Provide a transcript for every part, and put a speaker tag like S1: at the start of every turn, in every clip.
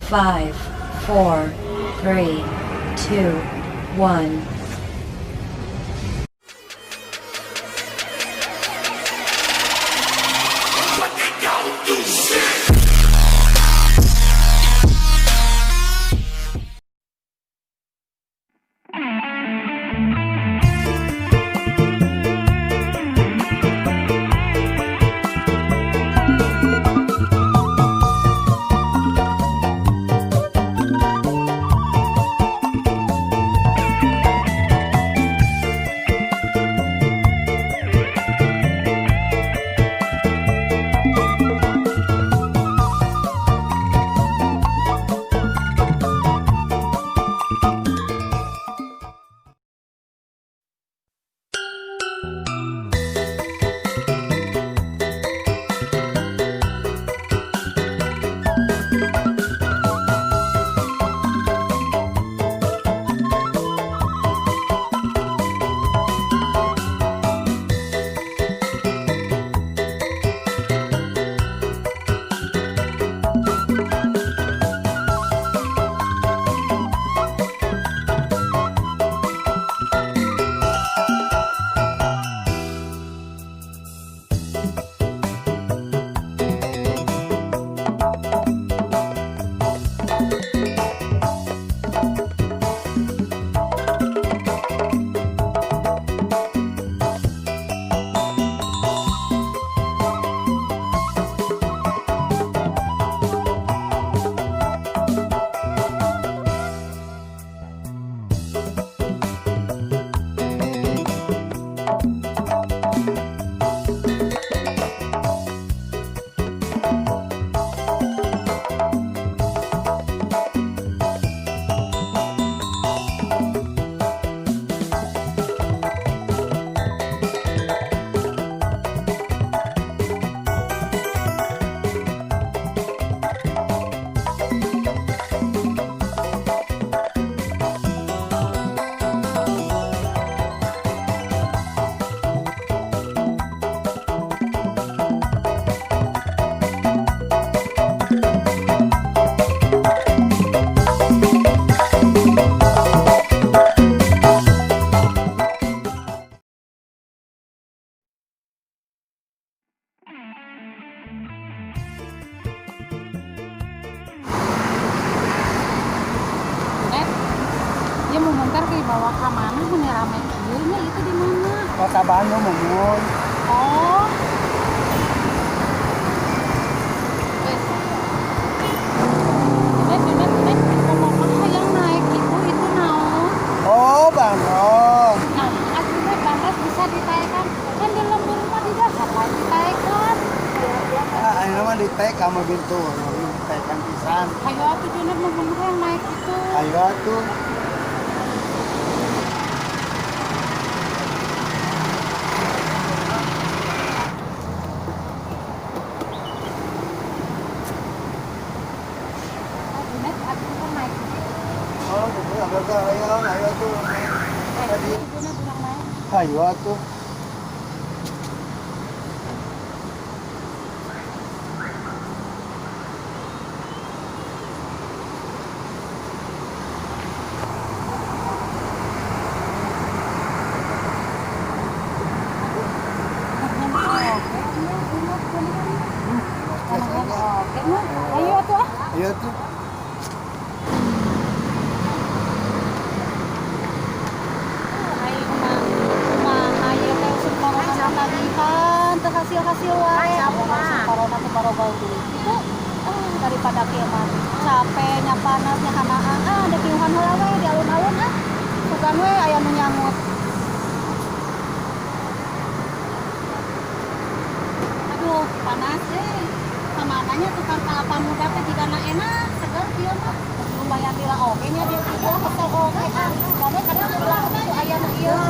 S1: 5, 4, 3, 2, 1.
S2: Eh, dia mau bentar ke bawa ke mana mun rame kieu nya itu di mana?
S3: Kota Bandung, Mumun.
S2: Oh. Eh. Junet, Junet, Junet, ngomong hayang naik itu naon?
S3: Oh, Bandung.
S2: Nah, atuh bandros bisa ditaekan. Kan di lembur mah di dahar lain ditaekan.
S3: Ah, ayeuna mah di TK sama bintu, ditekan pisan.
S2: Hayo atuh Junet mau hayang naik itu.
S3: Ayo atuh.
S2: Oh, Junet atuh kan naik.
S3: Oh, gitu. Ayo, ayo, ayo tuh.
S2: Eh,
S3: Tadi.
S2: Junet urang naik.
S3: Ayo atuh.
S2: Ayo atuh ah.
S3: Ayo tuh.
S2: Aing mah kumaha ieu teh usum corona tagihan teu hasil-hasil wae. Amun usum corona teh barobau duit kitu. Ah, daripada kieu mah capeknya panasnya hanaan ah da kiuhan heula we di alun-alun ah. Sugan we aya nu nyangut. Aduh, panas eh. Kamananya tukang kalapa muda teh jigana enak, seger kieu mah. Lumayan lila oge nya di dieu kesel oge ah. Gawe kadang ulah kitu aya nu ieu.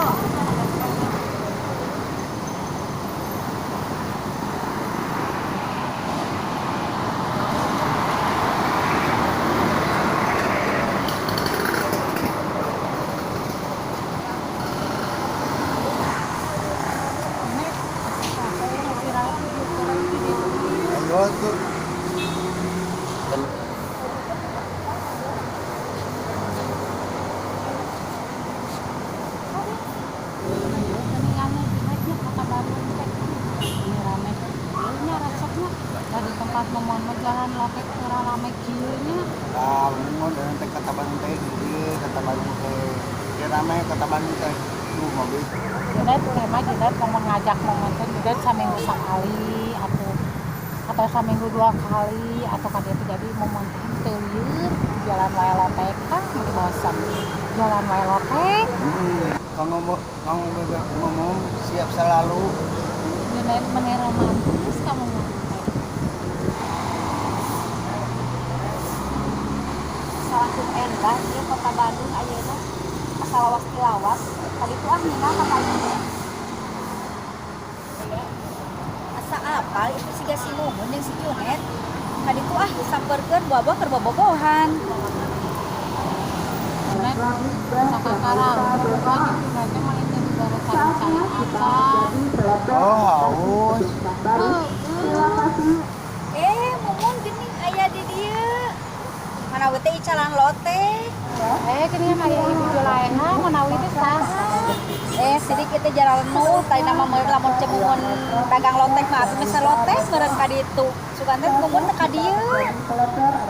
S3: Ayo tuh.
S2: dieu nya.
S3: Ah, mun urang teh Kota Bandung teh di dieu, Kota Bandung teh. Ya rame Kota Bandung teh. Duh, mobil.
S2: Junet ulah mah Junet mau ngajak momen teh Junet saminggu sekali atau saminggu dua kali atau ka dieu teh jadi momen teh teu lieur jalan wae lotek kan meni bosen jalan wae lotek.
S3: Ngomong ngomong ngomong siap selalu.
S2: Junet meni romantis kamu mah teh.
S4: Langsung endah ieu Kota Bandung ayeuna asa lawas tilawas tadi tuh ah nina ka Bandung. Asa apal itu siga si Mumun jeung si Junet tadi tuh ah disamperkeun buah-buah keur bobogohan.
S2: Junet sakakarang bukan Junet teh mah teh dibere cai-cai acan.
S3: Oh, haus.
S4: Eh, Mumun geuning aya di dieu. Mana we teh icalan lotek.
S2: Eh, gini aya Ibu Julaeha manawi teh saha?
S4: Eh, sidik kita jalan nu tadi nama meureun lamun ceu Mumun dagang lotek mah atuh meser lotek meureun ka ditu. Sugan teh Mumun teh ka dieu.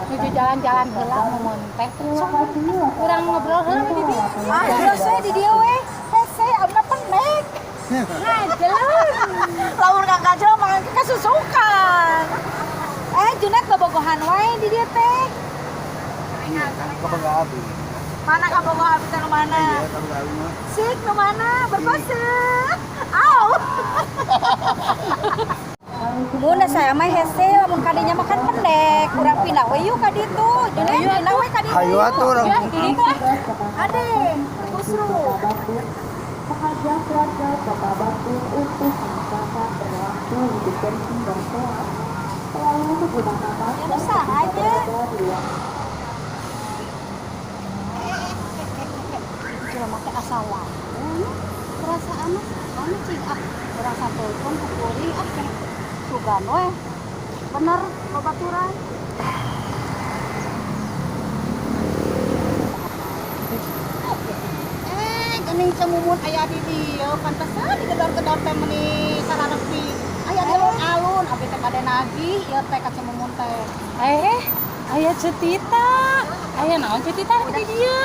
S2: Nuju jalan-jalan heula Mumun teh. Sok urang ngobrol heula di dieu.
S4: Ah, geus we di dieu we. Hese abna penek.
S2: Ngajeleng.
S4: Lamun kang kajel mah kasusukan. Eh, Junet bobogohan wae di dieu teh.
S3: Iya, kan kabogoh abi.
S4: Mana kabogoh abi teh nu mana?
S3: Iya, kabogoh abi mah.
S4: Sik nu mana? Berpose. Au. Mun saya mah hese lamun kadinya mah kan pendek. Urang pindah we yuk ka ditu. Junet pindah we ka ditu.
S3: Hayu atuh urang.
S4: Ya, di ditu ah. Ade, Kusru.
S5: Mengajak warga Kota Bandung untuk masyarakat berlaku hidup bersih dan sehat, selalu menggunakan
S4: Ya
S5: masker
S4: nu saha aja.
S5: berada di luar.
S2: Jelema teh asa wae. Perasaan mah anu cing ah urang sampeurkeun ku kuring ah sugan we. Bener babaturan. Eh, geuning Ceu Mumun aya di dieu pantesan digedor-gedor teh meuni sararepi. Aya di alun-alun abi teh bade nagih ieu teh ka Ceu Mumun teh. Eh, aya Ceu Tita. Aya naon Ceu Tita di dieu?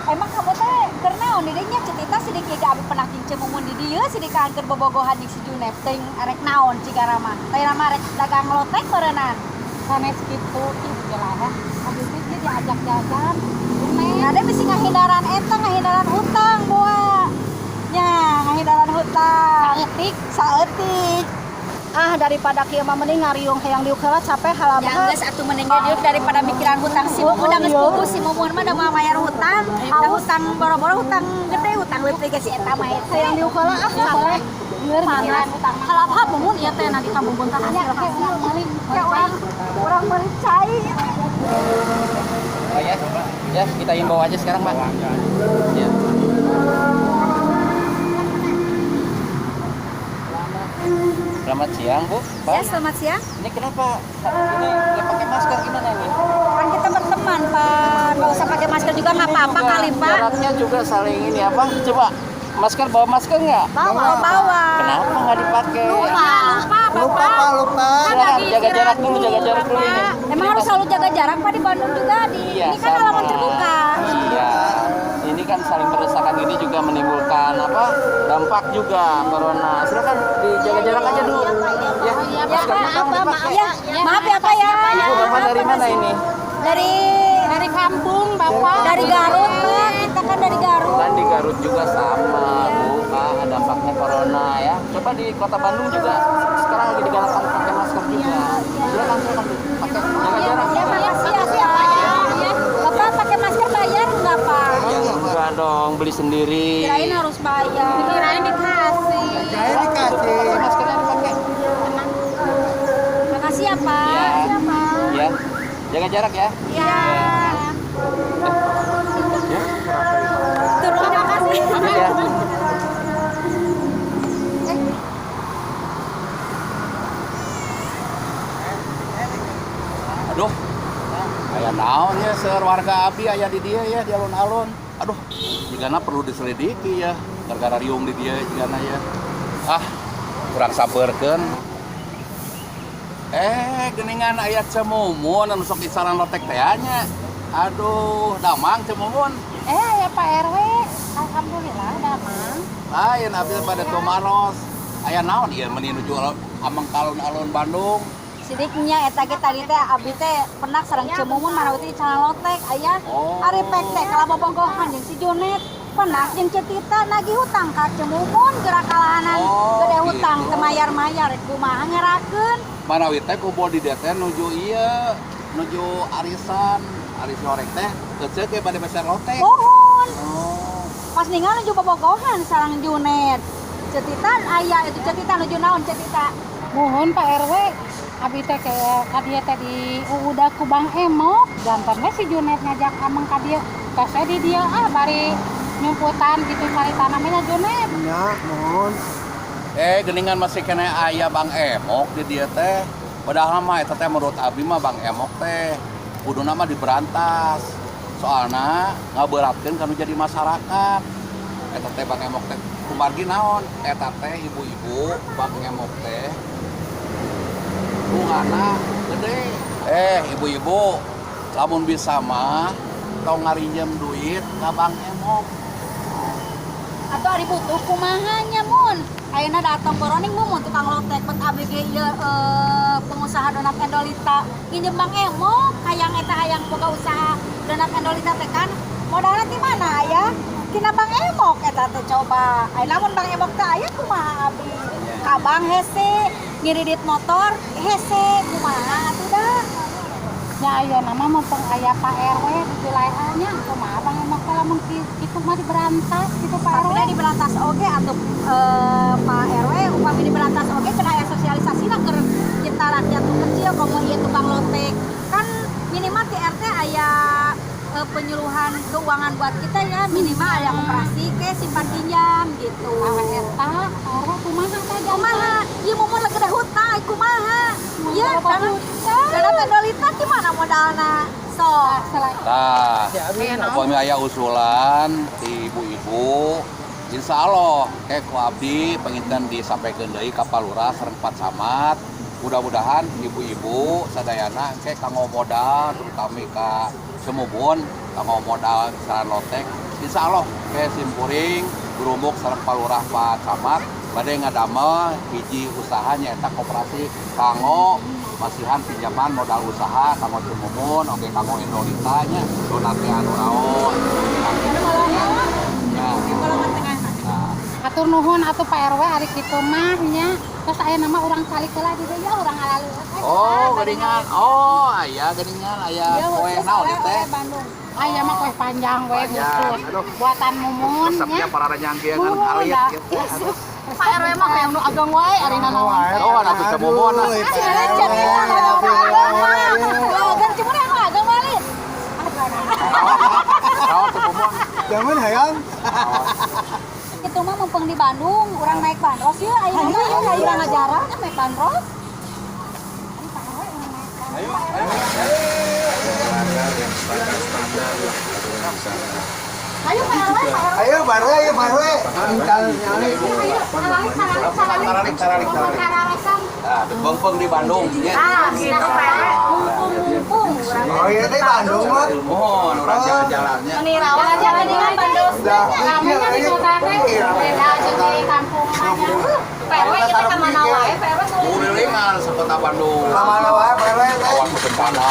S4: Emang kamu teh keur naon di dinya Ceu Tita sidik ge abi pernah jeung Ceu Mumun di dieu sidik keur bobogohan jeung si Junet teh arek naon cigana mah. Teh mah arek dagang lotek meureunnan.
S2: Sanes kitu ih Julaeha. Abi teh dia diajak jajan. Junet.
S4: Ada bisi ngahindaran eta ngahindaran hutang boa. Nya ngahindaran hutang.
S2: Saeutik.
S4: Saeutik.
S2: Ah daripada kieu mah mending ngariung hayang diuk heula capek halabah.
S4: Ya geus atuh mending ge diuk daripada mikiran hutang si Mumun da geus puguh si Mumun mah da moal mayar hutang. Da hutang boro-boro hutang gede hutang leutik ge si eta mah eta.
S2: Hayang diuk heula ah capek. Panas. Halabah Mumun ieu teh nagih ka Mumun tah hasil hasil meuli.
S4: Ya urang meuli cai.
S6: Oh ya, ya kita himbau aja sekarang Pak. Ya. Selamat siang Bu. Pak.
S4: Ya, selamat siang.
S6: Ini kenapa? Ini nggak pakai masker gimana ini?
S4: Kan kita berteman, Pak. Nggak usah pakai masker juga nggak apa-apa kali, Pak.
S6: Jaraknya juga saling ini apa? Coba masker bawa masker nggak?
S4: Bawa, bawa.
S6: Kenapa nggak dipakai?
S4: Lupa, lupa,
S3: Lupa,
S4: Bapak.
S3: Pak, lupa.
S6: Silakan jaga jarak dulu, jaga jarak dulu ini.
S4: Emang harus selalu jaga jarak, Pak, di Bandung juga di
S6: Iya,
S4: ini kan
S6: sama.
S4: halaman terbuka.
S6: Iya. Ini kan saling berdesakan ini juga menimbulkan apa? Dampak juga corona. Silakan dijaga jarak aja dulu. Ya,
S2: Iya,
S6: maskernya
S2: maaf,
S6: tolong
S2: maaf,
S6: dipakai.
S4: Ya, maaf ya, Pak ya.
S6: Ibu Bapak dari mana ini?
S4: Dari
S2: Dari kampung Bapak.
S4: dari Garut, Pak. Kita kan dari Garut.
S6: Kan di Garut juga sama, Bu, Pak, dampaknya corona ya. Coba di Kota Bandung juga sekarang lagi digalakkan pakai masker juga. Silakan, silakan Bu. Pakai jaga jarak.
S4: Ya, makasih ya, Pak. Bapak pakai masker bayar nggak, Pak?
S6: Ya, enggak dong, beli sendiri.
S4: Kirain harus bayar.
S2: Kirain dikasih.
S3: Kirain dikasih.
S6: Pakai maskernya dipakai.
S4: Makasih ya, Pak.
S6: Ya. Ya. Jaga jarak ya.
S4: Iya.
S6: Ya.
S4: Turun makasih.
S6: Ya.
S7: Aduh, aya naon ya seur warga abi aya di dieu ya di alun-alun. Aduh, jigana perlu diselidiki ya gara-gara riung di dieu jigana ya. Ah, kurang sabarkeun. Geningan aya Ceu Mumun anu sok isaran lotek teh nya. Aduh, damang Ceu Mumun.
S2: Ya Pak RW, alhamdulillah damang.
S7: Lain abdi pada tumaros. Aya naon ieu meuni nuju ameng ka alun-alun Bandung.
S4: Sidiknya eta ge tadi teh abdi teh penak sareng Ceu Mumun marawi teh lotek aya.
S7: Oh.
S4: Ari pek teh kalah bobogohan jeung si Junet. Penak jeung Ceu Tita nagih hutang ka Ceu Mumun geura kalahanan gede hutang
S7: gitu.
S4: Teu mayar-mayar rek kumaha ngerakeun.
S7: Marawi teh ku bodi teh nuju ieu, nuju arisan, aris horek teh keceuk ge bade meser lotek.
S4: Mohon.
S7: Oh.
S4: Pas ningal nuju bobogohan sareng Junet. Ceu Tita aya itu Ceu Tita nuju naon Ceu Tita?
S2: Mohon Pak RW, abi teh ke ka dieu teh di uudah ku Bang Emok. Janten we si Junet ngajak ameng ka dieu. Tos we di dieu ah bari nyumputan gitu cari tanamnya Junet.
S3: Nya, mohon.
S7: Geningan masih kena aya Bang Emok di dieu teh. Padahal mah eta teh menurut abi mah Bang Emok teh kuduna mah diberantas. Soalna ngaberatkeun kanu jadi masyarakat. Eta teh Bang Emok teh kumargi naon? Eta teh ibu-ibu Bang Emok teh bungana gede. Ibu-ibu, lamun bisa mah tong ngarinjem duit ka Bang Emok.
S4: Atau ari butuh kumaha nya Mun? Ayeuna datang boroning Mumun tukang lotek bet abg ieu pengusaha donat Endolita nginjem Bang Emok hayang eta hayang boga usaha donat Endolita teh kan modalna ti mana aya? Tina Bang Emok eta teh coba. Ayeuna mun Bang Emok teh aya kumaha abdi? Ka Bang hese ngiridit motor hese kumaha atuh dah.
S2: Ya ayeuna mah mumpung aya Pak RW di wilayahnya kumaha Bang Emok teh lamun kitu mah diberantas gitu Pak
S4: Tapi
S2: RW.
S4: da diberantas oge atuh Pak RW upami diberantas oge kena aya sosialisasina keur kita rakyat nu kecil komo ieu tukang lotek. Kan minimal di RT aya penyuluhan keuangan buat kita ya, minimal aya koperasi ke simpan pinjam gitu.
S2: Tah eta Pak RW kumaha teh
S4: Kumaha? Ieu Mumun lagi gede hutang kumaha? Ieu
S2: Loba
S4: karena Endolita di mana modalna? Sok.
S7: Tah, upami aya usulan ti ibu-ibu, insya Allah kayak ku abdi panginten disampaikan deui ka Pak Lurah sareng Pak Camat. Mudah-mudahan ibu-ibu sadayana engke kanggo modal terutama ka Ceu Mumun kanggo modal saran lotek. Insya Allah ke simkuring gerumuk sareng Pak Lurah Pak Camat bade ngadamel hiji usaha nyaeta koperasi kanggo masihan pinjaman modal usaha kanggo Ceu Mumun oge kanggo Endolita nya donat teh anu raos. Ya, gitu. Nah,
S2: Hatur nuhun atuh Pak RW ari kitu mah nya. Terus aya nama urang calik heula di dieu ya urang ngalalueut.
S7: Oh, geuningan. Oh, aya geuningan aya kue naon ieu teh?
S2: Bandung. Aya mah kue panjang we
S7: Panjang.
S2: khusus.
S7: Aduh.
S2: Buatan Mumun
S7: Resepnya
S2: nya.
S7: para renyang kieu kan
S2: Mumun,
S7: alit
S2: dah.
S7: gitu. Aduh.
S4: Pak RW mah hayang nu ageng wae ari nanaon.
S7: Oh, atuh Ceu Mumun.
S3: Aduh,
S4: Ah, Ceu Tita anu ageng mah. Ageng Ceu Mumun anu ageng mah Lin.
S7: Raos Ceu Mumun.
S3: Jangan hayang.
S4: Itu mah mumpung di Bandung, urang naik bandros yeuh ayeuna mah yeuh urang ngajarah kan naik bandros.
S7: Ayo, ayo.
S8: Melanggar yang standar-standar yang aturan di sana.
S4: Ayo Pak RW, Pak RW.
S3: Ayo Pak RW, ayo Pak RW. Minta nyali.
S8: Apa namanya?
S7: Taralik, taralik, taralik. Nah, bengpeng di Bandung nya.
S4: Ah, gitu Pak RW. Mumpung-mumpung urang.
S3: Oh iya teh Bandung mah.
S7: Mohon urang jalan-jalannya.
S4: Meni rawan jalan-jalan Bandung.
S3: Dah,
S2: Ramenya di kota teh beda jeung di kampung mah nya.
S4: Pak RW kita ka mana wae, Pak RW
S7: Kulilingan sekota Bandung.
S3: Ka mana wae Pak RW teh?
S7: Awan bencana.